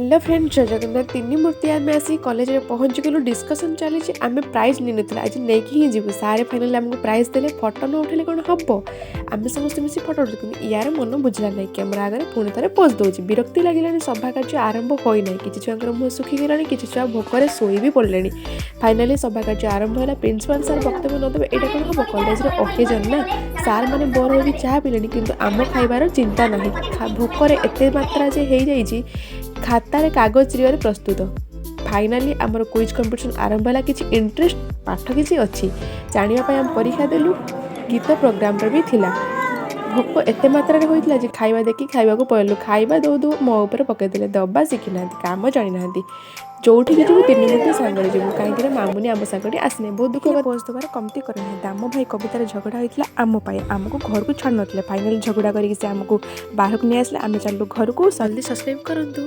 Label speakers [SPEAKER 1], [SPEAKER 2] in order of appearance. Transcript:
[SPEAKER 1] Hello friend, ଜୟ ଜଗନ୍ନାଥ। ତିନି ମୂର୍ତ୍ତି ଆମେ ଆସି କଲେଜରେ ପହଞ୍ଚିଗଲୁ। ଡିସ୍କସନ୍ ଚାଲିଛି। ଆମେ ପ୍ରାଇଜ୍ ନେଇନଥିଲୁ, ଆଜି ନେଇକି ହିଁ ଯିବୁ। ସାର୍ ଫାଇନାଲି ଆମକୁ ପ୍ରାଇଜ୍ ଦେଲେ। ଫଟୋ ନ ଉଠେଇଲେ କ'ଣ ହେବ? ଆମେ ସମସ୍ତେ ମିଶି ଫଟୋ ଉଠୁ, କିନ୍ତୁ ୟାର ମନ ବୁଝିଲା ନାହିଁ। କ୍ୟାମେରା ଆଗରେ ପୁଣି ଥରେ ପୋଜ୍ ଦେଉଛି। ବିରକ୍ତି ଲାଗିଲାଣି। ସଭା କାର୍ଯ୍ୟ ଆରମ୍ଭ ହୋଇନାହିଁ। କିଛି ଛୁଆଙ୍କର ମୁହଁ ଶୁଖିଗଲାଣି, କିଛି ଛୁଆ ଭୋକରେ ଶୋଇ ବି ପଡ଼ିଲେଣି। ଫାଇନାଲି ସଭା କାର୍ଯ୍ୟ ଆରମ୍ଭ ହେଲା। ପ୍ରିନ୍ସିପାଲ୍ ସାର୍ ବକ୍ତବ୍ୟ ନ ଦେବେ, ଏଇଟା କ'ଣ ହେବ? କଲେଜର ଅକେଜନ୍ ନା। ସାର୍ ମାନେ ବୋର୍ ହୋଇକି ଚାହା ପିଇଲେଣି, କିନ୍ତୁ ଆମ ଖାଇବାର ଚିନ୍ତା ନାହିଁ। ଭୋକରେ ଏତେ ମାତ୍ରା ଯେ ହେଇଯାଇଛି, ଖାତାରେ କାଗଜ ଚିରିବାରେ ପ୍ରସ୍ତୁତ। ଫାଇନାଲି ଆମର କୁଇଜ୍ କମ୍ପିଟିସନ୍ ଆରମ୍ଭ ହେଲା। କିଛି ଇଣ୍ଟରେଷ୍ଟ ପାଠ କିଛି ଅଛି ଜାଣିବା ପାଇଁ ଆମେ ପରୀକ୍ଷା ଦେଲୁ। ଗୀତ ପ୍ରୋଗ୍ରାମର ବି ଥିଲା। ଭୋକ ଏତେ ମାତ୍ରାରେ ହୋଇଥିଲା ଯେ ଖାଇବା ଦେଖି ଖାଇବାକୁ ପଳେଇଲୁ। ଖାଇବା ଦଉ ଦଉ ମୋ ଉପରେ ପକାଇଦେଲେ। ଦବା ଶିଖିନାହାନ୍ତି, କାମ ଜାଣିନାହାନ୍ତି। ଯୋଉଠିକି ଯିବୁ, ତିନି ମୂର୍ତ୍ତି ସାଙ୍ଗରେ ଯିବୁ। କାହିଁକିନା ମାମୁନି ଆମ ସାଙ୍ଗରେ ଆସିନାହିଁ। ବହୁତ ଦୁଃଖ। ପୋଜ୍ ଦେବାରେ କମତି କରିନାହିଁ। ଦାମ ଭାଇ କବିତାର ଝଗଡ଼ା ହୋଇଥିଲା ଆମ ପାଇଁ। ଆମକୁ ଘରକୁ ଛାଡ଼ୁ ନଥିଲେ। ଫାଇନାଲି ଝଗଡ଼ା କରିକି ସେ ଆମକୁ ବାହାରକୁ ନେଇ ଆସିଲେ। ଆମେ ଚାଲିଲୁ ଘରକୁ। ଜଲ୍ଦି ସବସ୍କ୍ରାଇବ୍ କରନ୍ତୁ।